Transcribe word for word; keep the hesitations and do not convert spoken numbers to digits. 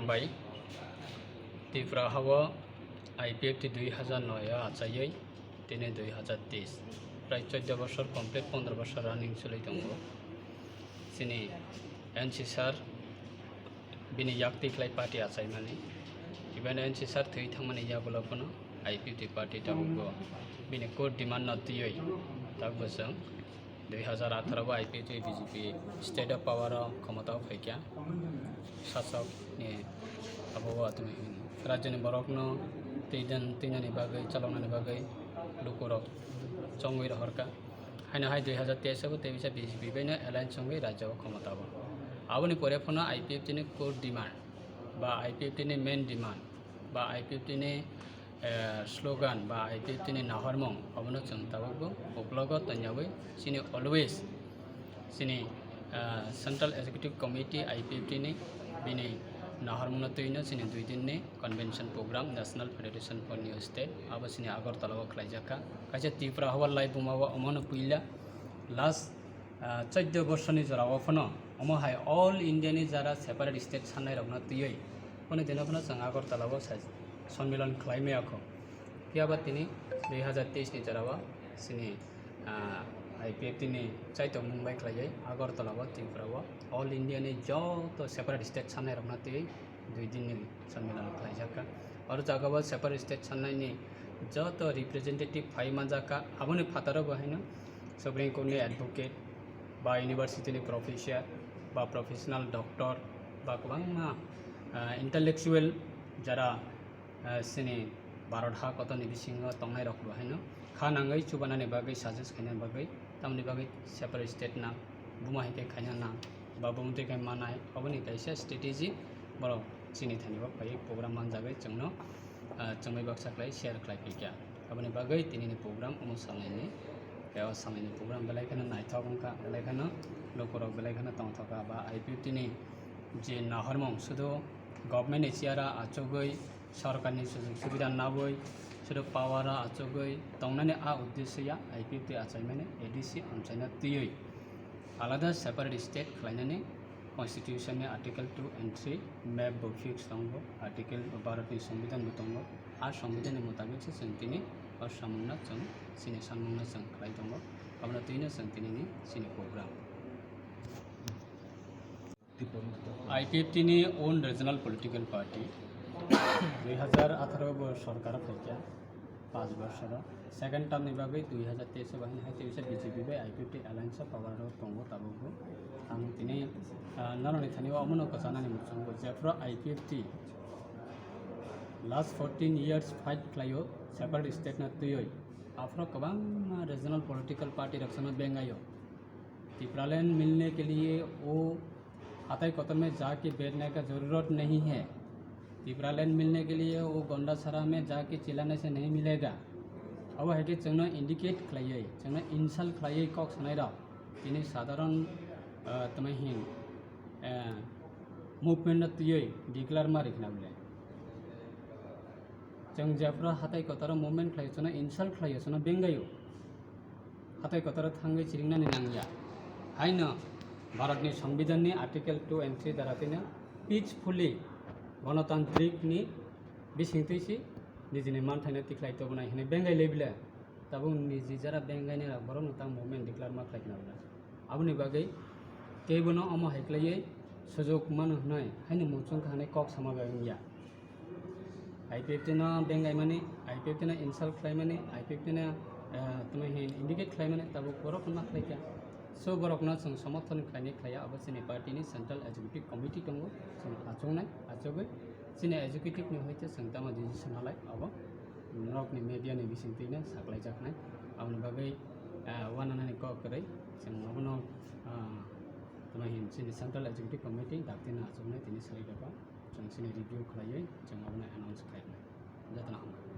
Bai Tripura hao I P F T dui hazar noi o achaiwi tini dui hazar teis, prai choddo bosor complete, pondro bosor running choli tongo. Chini N C sir bini yak twi khlai party achaimani, even N C sir thwi thangmani yagulo bono I P F T party tabukbo bini core demand no twiwi tabukbo chwng dui hazar atharo bo I P F T B J P state of power o khomotao phaikha, sasok ni abo o tini rajyoni borokno twidan twinani bagwi chaloknani bagwi lukurok chongwi rohorkha. Haino hai dui hazar teis o bo tei bisa B J P bai no alliance wngwi rajyo o khomotao. Aboni pore phano I P F T ni core demand ba I P F T ni main demand ba I P F T ni eh, slogan ba I P F T ni nahormung obono chwng tabukbo uklogo tonyawi chini always chini, eh, Central Executive Committee I P F T ni bini nahormungno twino chini dui din ni convention program National Federation for New State abo chini Agartala o khlaijak kha. Kaisa Tripura hao lai buma o omono puila last ah, choddo borsoni jorao phano omo hai all India ni jara separate state sannairokno twiwi phano dino phano chwng Agartala o sai sonmilan khlai maya kho. Phiya ba tini dui hazar teis ni jorao chini, ah, I P F T ni chaitokmung bai khlaiwi Agartala o Tripura o all India ni joto separate state sannairokno twiwi dui din ni sonmilan khlaijak kha. Oro jaga o separate state sannaini joto representative phai manjak kha, aboni phataro bo haino Supreme Court ni advocate ba university ni professor ba professional doctor ba kwbangma, ah, intellectual jara, ah, chini Bharat ha kotorni bisingo tongnai rok bo haino kha nangwi chubanani bagwi suggest khaina bagwi tamoni bagwi separate state nang buma hai khe khaina nang ba bumtwi khe manai oboni kaisa strategy borok chini thani bo phai program manjagwi chwngno, ah, chwngwi baksa khlai share khlai phaikha. Aboni bagwi tinini program omo salnaini, tei o salnaini program belai kheno naithok wngkha, belai kheno lukurok belai kheno tongthokha ba I P F T ni je nahormung sudu government ni chair o achugwi, sorkarni sujug subida nawi, sudu power o achugwi tongnani a uddesyo ya I P F T achaimani A D C amchaina twiwi alada separate state khlainani constitution ni article two and three map bo fix tongo, article Bharat ni Songbidan bo tongo. A Songbidan ni mutabik se chwng tini o samungno chwng chini sanmungno chwng khlai tongo. Abono twino chwng tinini chini program. I P F T ni own regional political party dui hazar atharo bo sorkar phaikha panch bochor o. Second term ni bagwi dui hazar teis o bahai hai teisa B J P bai I P F T alliance o power o tongo tabukbo. Ang tini, ah, norokni thani o omono kwchanani muchungo jephru I P F T last fourteen years fight khlaio separate state no twiwi. Aphuru kwbangma regional political party rok sono bengaio. Tipraland milne ke liye wo hatai kotor mein ja ke baithne ka zarurat nahi hai. Tipraland milne ke liye wo Gondasara mein ja ke chillane se nahi milega. Abo hai khe chwngno indicate khlaiwi, chwngno insult khlaiwi kok sanai rok. Tini sadharon, ah, tamo hin, ah, movement no twiwi declare ma rikna bole. Chwng jephru hatai kotoro movement khlaio, chwngno insult khlaio, chwngno bengaio. Hatai kotoro thangwi chiringnani nangya. Haino Bharatni Songbidanni Article two and three dara tino peacefully, gonotantrik ni bisingtwi si nijini manthaino tikhlai tubunai hinwi bengai lebile. Tabuk niji jara bengaini rok borokno tang movement declare ma khlai khna bwla. Aboni bagwi teibono omo hai khlaiwi sujuk mano hwnwi haino muchung kha hwnwi kok sama bai wngya. I P F T no bengaimani, I P F T no insult khlaimani, I P F T no, eh, tamo hin indicate khlaimani tabuk borok ma khlaikha. So borokno chwng somorthon khlaini khlaiya, abo chini party ni Central Executive Committee tongo, chwng achuknai, achugwi chini executive ni hoite chwng tamo decision halai abo norokni media ni bisingtwi no saklaijaknai. Aboni bagwi, eh, wananani kok kwrwi chwng abono, ah, tamo hin chini Central Executive Committee dakti no achuknai tini sari dophar. Chwng chini review khlaiwi chwng abono announce khlainai. Jotono hambai.